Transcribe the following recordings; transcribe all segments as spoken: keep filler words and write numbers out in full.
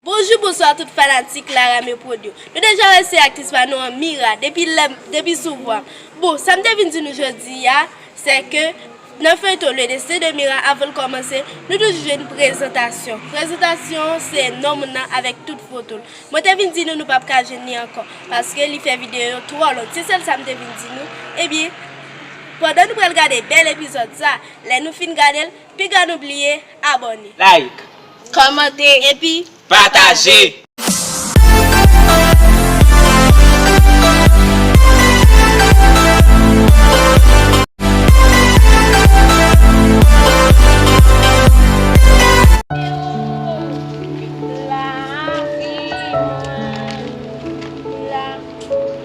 Bonjou, bonswa tout fanatik Larame Prod yo. Nou deja wè se aktris pa nou an Mira depi lè, depi sou vwa. Bon, sa m te vin di nou jodi a, se ke nan feyton Le Destin de Mira, avan l kòmanse, nou toujou jwenn prezantasyon. Prezantasyon se non moun nan avèk tout foto l. Mwen te vin di nou nou p ap ka jwenn li ankò, paske li fè videyo yo twò long. Se sèl sa m te vin di nou. Ebyen, pandan nou pral gade bèl epizòd sa, lè nou fin gade l, piga nou bliye abòne. Like. Kòmante. Epi pataje. Lavi mwen. La.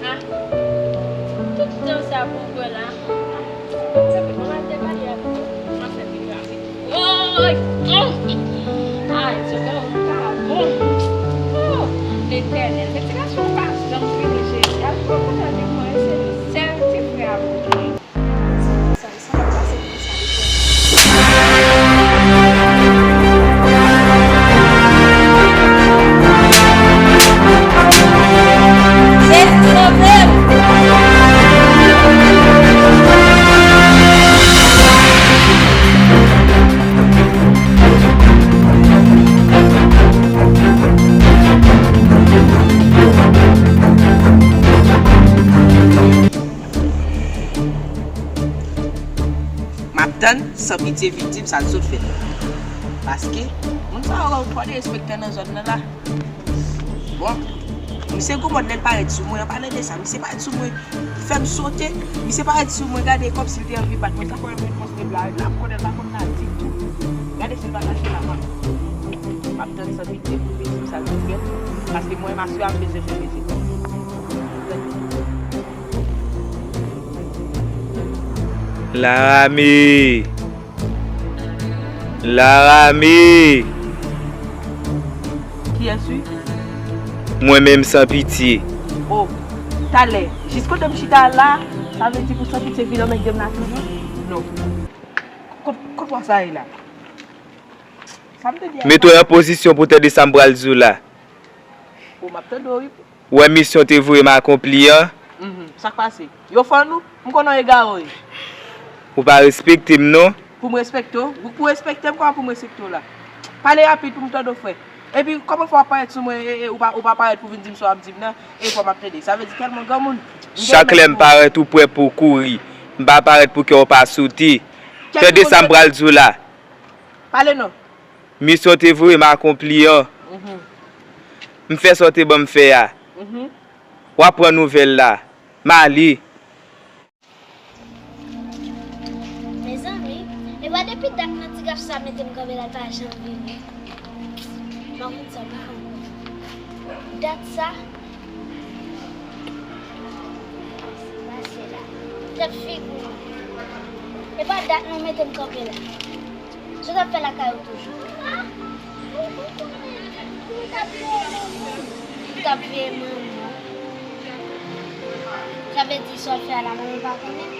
Ah, tout tan sa pou kwè la. Ah, sa fè mwen mal te pale avè w. Mwen fè pi grav. Woy! Ay, se pa yon pa bon. Oh, Letènèl, men ti gason pa janm fini, Jezi. Al pran kontak avèk mwen, se li sèl ti frè a pou mwen. M ap tann San Pitye vin di m sa l sot fè. Paske moun sa yo twò derespektan nan zòn nan la. Bon, misye gwo mòd lè l parèt sou mwen, an palan de sa, misye parèt sou mwen, fè m sote, misye parèt sou mwen, gade kòmsi l te anvi bat mwen, sa fè mwen poste bla, l ap konnen l pa konn la ditou. Gade si l pa kache la, m ap, m ap tann San Pitye pou vin di m sa l sot fè, paske mwen, m asire m bezwen fè mezi kò m. Larame! Larame! Kiyès wi? Mwen menm San Pitye. Oh, talè, jis kote m chita la, sa vle di pou San Pitye vin anmède m la toujou? Non. Kot, kot wa sa ye la? Sa m te di a. Mete w an pozisyon pou tande sa m pral di w la. Oh, m ap tande w wi. Ou wè misyon te voye m akonpli an? Mhm. Sa k pase? Yo fè nou? M konnen w egare w ye. Ou pa respekte m non. Pou m respekte w? Ou pou respekte m, kòman pou m respekte w la? Pale rapid pou m tande w, frè. Epi, kòman fè w ap parèt sou mwen, e, e, ou pa, ou pa parèt pou vin di m sa w ap di m nan, e fò m ap tande. Sa vle di tèlman granmoun. Chak lè m parèt ou prè pou w kouri. M pa parèt pou kè w pa sote. Tande sa m pral di w la. Pale non. Misyon te voye m akonpli an. Mhm. M fè sa w te ban m fè a. Mhm. W ap pran nouvèl la. M ale. Mezanmi, e pa depi dat nan ti gason sa mete m kanpe la, l pa janm vini. M pa konn sa m ap fè ankò. Dat sa, pase la. Tèt figi w. E pa dat nou mete m kanpe la. Sa w t ap fè lakay ou toujou? M t ap veye manman. Sa vle di sa w ap fè a la, manman pa konnen?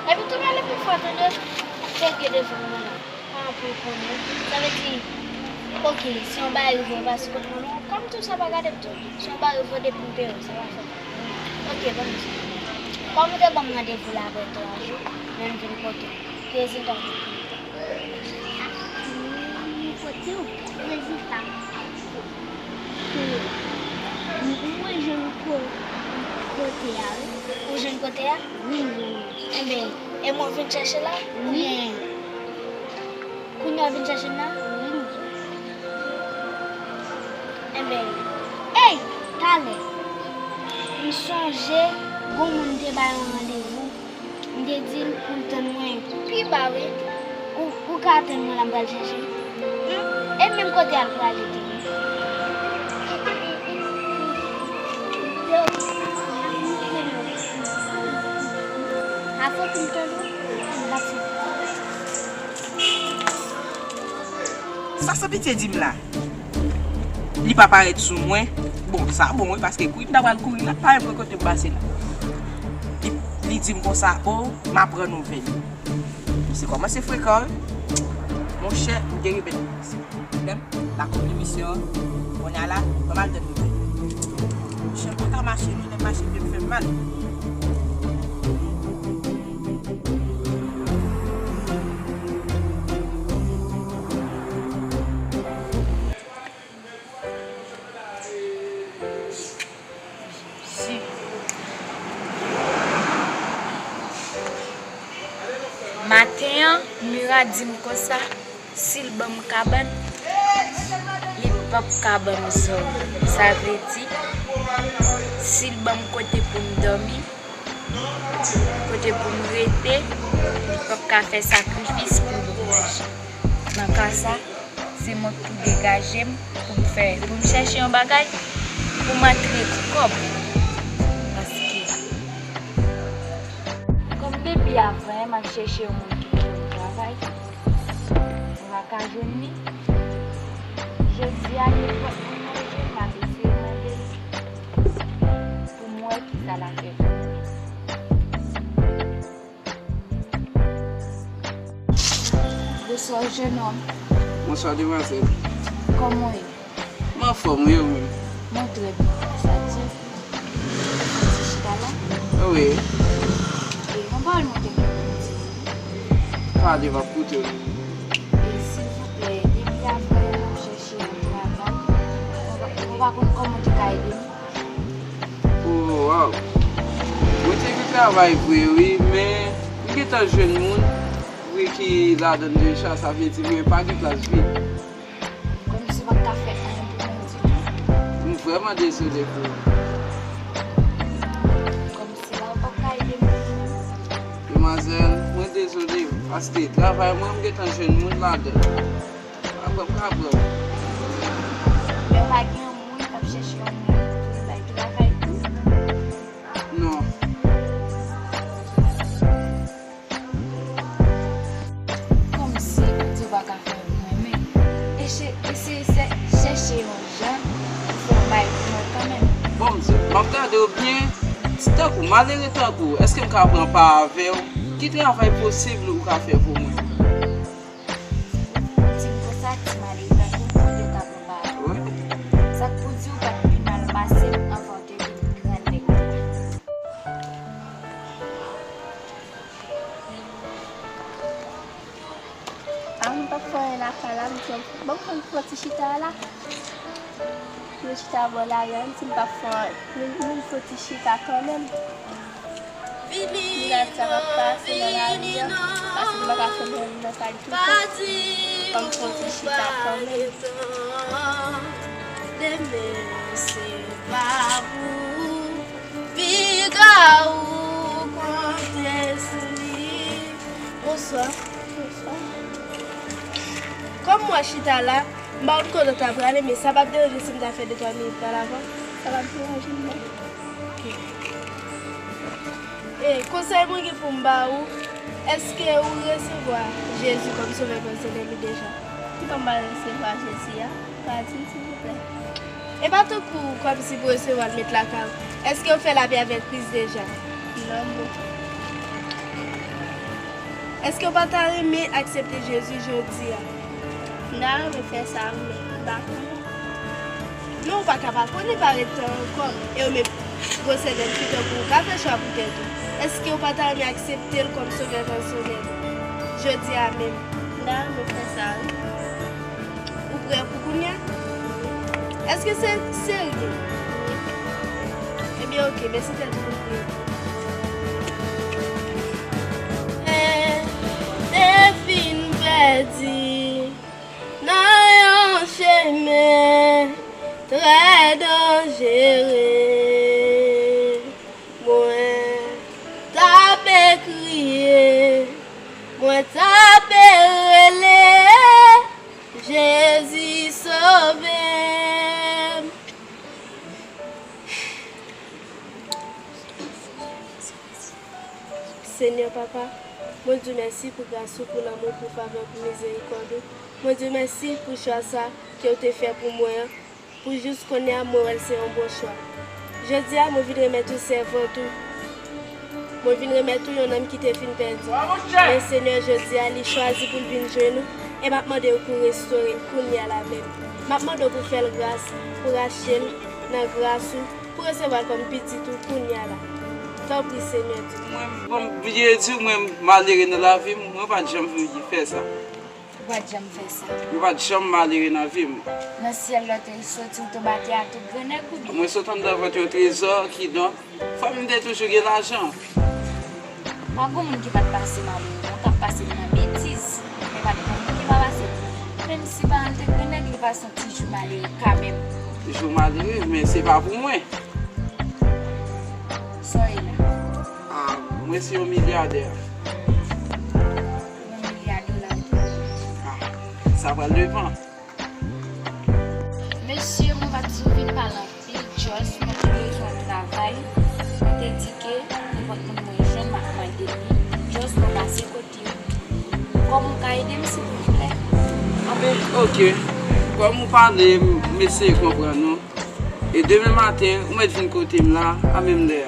Epi tou pale pi fò, tande? Fè gede fanm nan la. Kòman pou l konnen? Sa vle di, oke, si yon bagay rive w, pase kot manman w, kòm tou sa pa gade m tou, si yon bagay rive w depi m peye w, sa va fè. Oke, ban m di. Kòm ou te ban m randevou la apre twa jou, men m vin kote w, ki rezilta w te pran? M kote w, rezilta m. Ke mwen jwenn ko-, kote a, wi. Ou jwenn kote a? Wi, wi, wi. Enben, e mwen vin chèche la? Wi. Kounye a w vin chèche m la? Wi. Enben, ey, talè. M sonje gon moun te bay yon randevou. M te di l pou l tann mwen pi ba, wi. Ou, ou ka tann mwen la, m pral chèche. Hmm? E menm kote a l prale tou, wi. A fò pou m tann ou, m pati. Sa San Pitye di m la? Li pa parèt sou mwen. Bon, sa bon, wi, paske kouri m ta pral kouri la, pa menm kote m pase la. Li, li di m konsa, o, m ap pran nouvèl. Se kòmanse frekan, wi. Monchè, m gen repèt. Pwoblèm, lakoz de misyon, kounye a la, fò m al tann repèt. Monchè, m pa ka mache, non, lè m mache, pye m fè m mal. Maten an, Mira di m konsa, si l ban m kabann, li p ap ka ban m zòn. Sa vle di, si l ban m kote pou m dòmi, kote pou m rete, li p ap ka fè sakrifis pou m voyaje. Nan ka sa, se mwen k pou degaje m, pou m fè, pou m chèche yon bagay, pou m antre kòb. Paske, kòm depi avan, m ap chèche yon moun ki pou m travay, m pa ka jwenn li. Jodi a, nenpòt moun mwen jwenn, m ap eseye mande l pou m wè kisa l ap fè pou mwen. Bonswa, jennonm. Bonswa, demwazèl. Kòman w ye? M anfòm, wi, ou menm? Mwen trè byen. Sa di, ou fè ti chita la? Wi. E, yon pawòl mwen te gen pou m di ou. Pale, m ap koute w. E, silvouplè, depi avan yè m ap chèche yon travay. Mwen pa, mwen pa konn kòman w te ka ede m. Oh, wow. Mwen te gen travay vre, wi, men m gentan jwenn moun, wi, ki ladan deja, sa vle di mwen pa gen plas vid. Kòmsi w pa t ka fè anyen pou mwen ditou? M vrèman dezole pou ou. Kòmsi la ou pa t ka ede m ditou? Demwazèl, mwen dezole, paske travay mwen, m gentan jwenn moun ladan. Apre m ka pran w. Men w pa gen yon moun k ap chèche yon moun pou l bay travay tou? Non. Kòmsi ou di w pa ka fè pou mwen, men eseye, eseye chèche yon jan pou fè yon bagay pou mwen kanmenm. Bon, m di, m ap gade w byen. Tankou, malere tankou w, èske m ka pran pa avè w? Ki travay posib ou ka fè pou mwen? Di m konsa, ti malere tankou w, ou te ka pran pa avè m. Wi. Sa k pou di w pa t pi mal pase m anvan w te vin grannèg. A, m p ap fè anyen lakay la, m t-, bon, m pran ti chita a la. M chita bò lari a, menm si m p ap fè anyen, m, m fè ti chita kanmenm. M gad sa k ap pase nan lari a, paske m pa ka fè anyen nan kay toutan. Fò m fè ti chita kanmenm. Demen se pa pou piga ou konte sou li. Bonswa. Bonswa. Kòm m wè chita la, m pa konn kote w ta prale, men sa p ap deranje si m ta fè de twa minit pale avè w? Sa p ap deranje m, non. Ok. E, konsèy mwen gen pou m ba ou, èske ou resevwa Jezi kòm Sovè pèsonèl ou deja? Kijan m pa resevwa Jezi a? Pa di m, silvouplè. E pa tankou kòmsi pou resevwa l met lakay ou. Èske ou fè lapè avèk Kris deja? Non, non. Èske ou pa ta renmen aksepte Jezi jodi a? M ta renmen fè sa, wi, men m pa konnen. Non, ou pa ka pa konnen, pa ret tan ankò. E ou menm, gwo sèvèl ki tankou ou ka fè chwa pou tèt ou. Èske ou pa ta renmen aksepte l kòm Sovè pèsonèl ou jodi a menm? M ta renmen fè sa, wi. Ou prè pou kounye a? Èske se serye? Ebyen, oke, mèsi tèt pou priye. Te fin pèdi nan yon chemen trè danjere. Mwen t ape kriye, mwen t ape rele, Jezi sove m. Senyè Papa, mwen di w mèsi pou gras ou, pou lanmou, pou favè w, pou mizerikòd ou. Mwen di w mèsi pou chwa sa ke w te fè pou mwen an. Pou jis kounye a, mwen wè l se yon bon chwa. Jodi a, mwen vin remèt ou sèvant ou. Mwen vin remèt ou yon nanm ki te fin pèdi. Men Senyè, jodi a, li chwazi pou l vin jwenn ou, e m ap mande w pou w restore l kounye a la menm. M ap mande w pou w fè l gras, pou w rachte l nan gras ou, pou w resevwa l kòm pitit ou kounye a la. Tanpri, Senyè, di. Mwen, bon, vye di w, mwen malere nan lavi m, mwen pa t janm vle fè sa. Ou pa t janm fè sa. Mwen pa t janm malere nan vi m. Nan syèl la w te soti, w tonbe atè a tout grannèg oubyen? Mwen sot anndan vant yon trezò, kidonk, fanmi m te toujou gen lajan. Pa gen moun ki pa t pase malere, non, k ap pase nan betiz. Men pa t gen moun ki pa pase. Menm si paran l te grannèg, li pase yon ti jou malere kanmenm. Jou malere, men se pa pou mwen. Sa w ye la? Ah, mwen se yon milyadè. Yon milya dola w te vle. Ah, sa pral depann. Mesye, mwen pa t sou vin pale anpil, just mwen te bezwen travay. Mwen te di ke nenpòt moun mwen jwenn, m ap mande li. Just mwen pase kote w. Kòman w ka ede m, silvouplè? Anben, oke. Kòm ou pale, m eseye konprann ou. E demen maten, ou mèt vin kote m la, a menm lè a.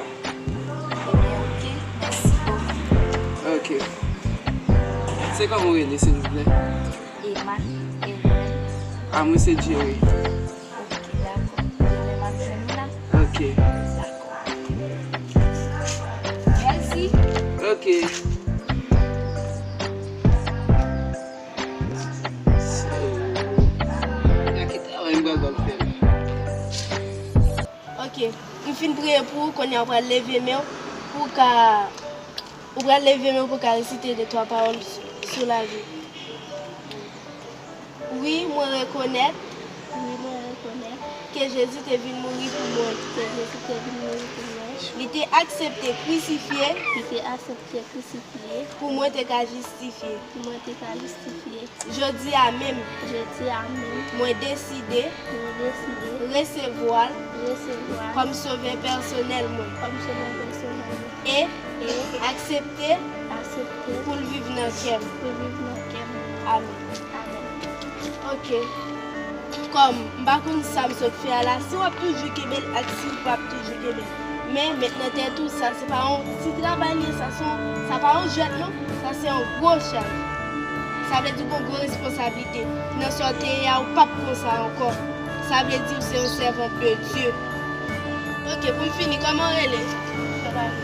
Ebyen, oke. Mèsi bokou. Oke. Se kòman w rele, silvouplè? Emma, Emma. A, mwen se Jerry. Oke, dakò. Demen m ap jwenn ou la. Oke. Dakò. Mèsi. Oke. Gade ki travay m pral ba l fè la. Oke, m fin priye pou ou, kounye a ou pral leve men w pou w ka, ou pral leve men w pou w ka resite de twa pawòl sou, sou lavi. Wi, mwen rekonèt. Wi, mwen rekonèt. Ke Jezi te vin mouri pou mwen. Ke Jezi te vin mouri pou mwen. Li te aksepte krisifye. Li te aksepte krisifye. Pou mwen te ka jistifye. Pou mwen te ka jistifye. Jodi a menm. Jodi a menm. Mwen deside. Mwen deside. Resevwa l. Resevwa l. Kòm sovè pèsonèl mwen. Kòm sovè pèsonèl mwen. E. E. Aksepte. Aksepte. Pou l viv nan kè m. Pou l viv nan kè m. Amèn. Amèn. Oke. Kòm m pa konn sa m sot fè a la, si w ap toujou kenbe l ak si w p ap toujou kenbe l. Men, met nan tèt ou, sa se pa yon ti travay li ye, sa se yon, sa pa yon jwèt non, sa se yon gwo chaj. Sa vle di w gen yon gwo responsablite. Nan sa w te ye a, ou p ap konsa ankò. Sa vle di w se yon sèvant de Dye. Oke, pou m fini, kòman w rele? Mwen pa rele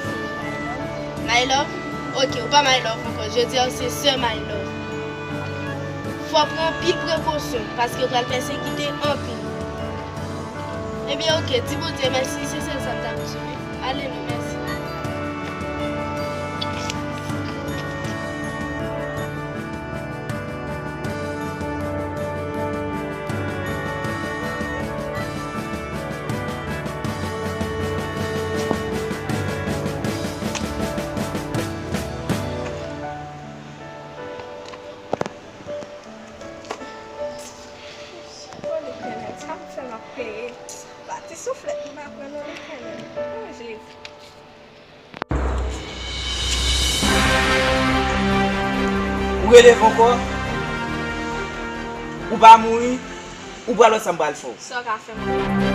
My Love. My Love? Oke, ou pa My Love ankò. Jodi a, ou se sè My Love. Fò w pran anpil prekosyon, paske yo pral pèsekite anpil. Ebyen, oke, di Bondye mèsi, se sèl sa m t ap di w. Ale non, mèsi. O Letènèl, sa pou fè m ap plede? Ba ti souflèt m pa pran non, Letènèl. O Jezi. Ou releve ankò? Ou pa mouri? Ou pral wè sa m pral fè w. Sa w ka fè m?